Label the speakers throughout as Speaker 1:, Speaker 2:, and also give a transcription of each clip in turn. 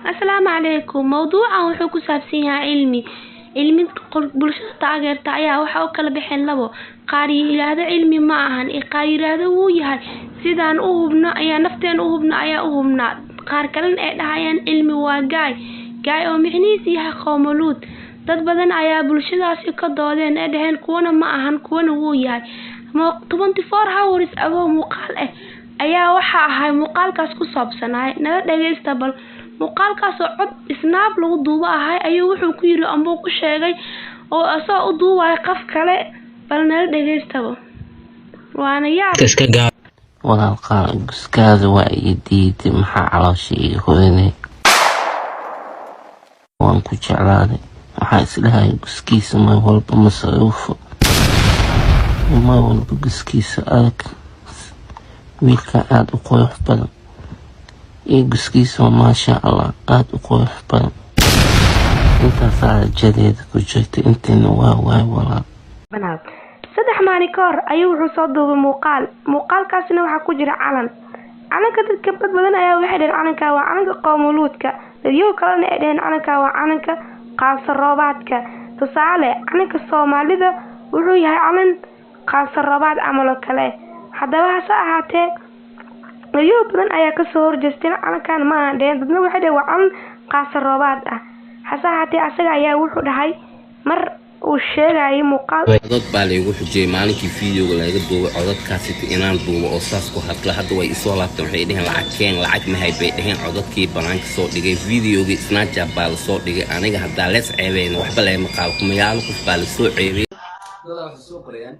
Speaker 1: Asalaamu calaykum. Mowduucan wuxuu ku saabsan yahay cilmi. Cilmi bulshada taageerta ayaa waxa u kala baxeen labo. Qaar yiraahdo cilmi ma ahan, iyo qaar yiraahdo wuu yahay. Sidaan u hubno ayaa nafteen u hubno ayaa u hubnaa. Qaar kalena ay dhahayaan cilmi waa gaay. Gaay oo micnihiisu yahay qowmuluud. Dad badan ayaa bulshadaasi ka doodeen ee dhaheen kuwana ma ahan, kuwana wuu yahay. 24 hours ago muuqaal ah ayaa waxa ahay muuqaalkaas ku saabsanaay. Nala dhageysta bal. Muuqaalkaas oo cod Snap lagu duubo ahay ayuu wuxuu ku yiri amba ku sheegay oo asoo u duubayo qof kale, bal nala dhageystaba. Waana yaab.
Speaker 2: Iska gaab.
Speaker 3: Walaal qaal, guskaada waa ii diiday, maxaa caloosha iiga hodanay? Waan ku jeclaaday. Waxaa isdhahay guskiisa mar walba masaruufo, mar walba guskiisa adag. Wiilka aada u qurux badan iyo guskiisa waa maasha Allah, aada u qurux badan. Intaasaa rajadeeda ku jirta, intiina waa waay walaal.
Speaker 1: 3 maalin ka hor ayuu wuxuu soo duubay muuqaal. Muuqaalkaasina waxaa ku jira calan. Calanka dadka dad badan ayaa waxay dhaheen calanka waa calanka qowmuluudka. Dadyow kalena ay dhaheen calanka waa calanka qaasaroobaadka. Tusaale, calanka Soomaalida wuxuu yahay calan qaasaroobaad camal oo kale. Haddaba hase ahaatee, dadyow badan ayaa kasoo horjeesteen calankan ma ahan dhaheen. Dadna waxay dhaheen waa calan qaasaroobaad ah. Hase ahaatee, asaga ayaa wuxuu dhahay mar uu sheegayay muuqaal.
Speaker 3: Codod baa laygu xujiyey maalinkii fiideoga laga duubay codadkaasita inaan duubo oo saas ku hadla. Hadda way isoo laabteen, waxay dheheen lacag keen, lacag mahay bay dheheen. Codadkii banaanka soo dhigay, fiideogii Snapchat baa lasoo dhigay. Aniga haddaa lees ceebeyna waxba lagama qaado, kumayaalo qof baa lasoo ceebay.
Speaker 4: Dadaa waxay soo qorayaan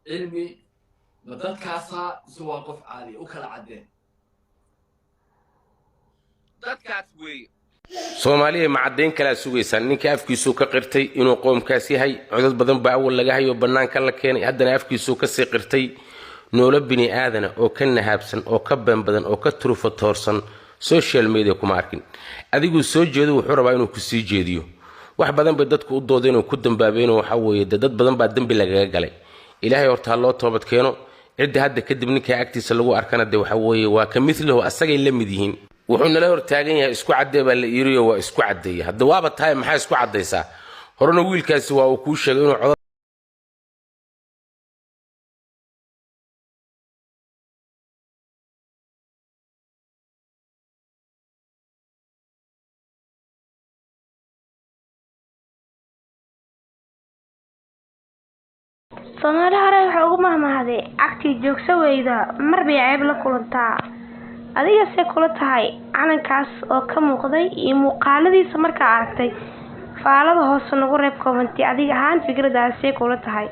Speaker 4: cilmi ma dadkaasaa mise waa qof caadi u kala caddeen?
Speaker 3: Dadkaas weeye.
Speaker 5: Soomaaliya ma caddayn kalaa sugaysaan? Ninka afkiisuu ka qirtay inuu qoomkaas yahay. Codad badan baa awal laga hayo, bannaanka la keenay, haddana afkiisuu kasii qirtay. Noolo bini aadana oo ka nahaabsan oo ka been badan oo ka turufa toorsan social media kuma arkin. Adiguu soo jeedo, wuxuu rabaa inuu kusii jeediyo. Wax badan bay dadku u doodeen oo ku dambaabeenoo waxaa weeye dee dad badan baa dembi lagaga galay. Ilaahay horta ha loo toobad keeno. Cidda hadda kadib ninkaa agtiisa lagu arkana dee waxa weeye waa ka milahu, asagay la mid yihiin. Wuxuu nala hortaagan yahay isku caddee baa la iiriyo, waa isku caddeeye. Hadda waaba tahay, maxaa isku caddaysaa? Horena wiilkaasi waa uu kuu sheegay inuu codad
Speaker 1: Soomaali hore waxay ugu mahmahday cagtii joogsa weyda mar bay ceeb la kulantaa. Adiga see kula tahay calankaas oo ka muuqday iyo muuqaaladiisa markaa aragtay? Faalada hoose nagu reeb comment. Adiga ahaan fikradaas see kula tahay?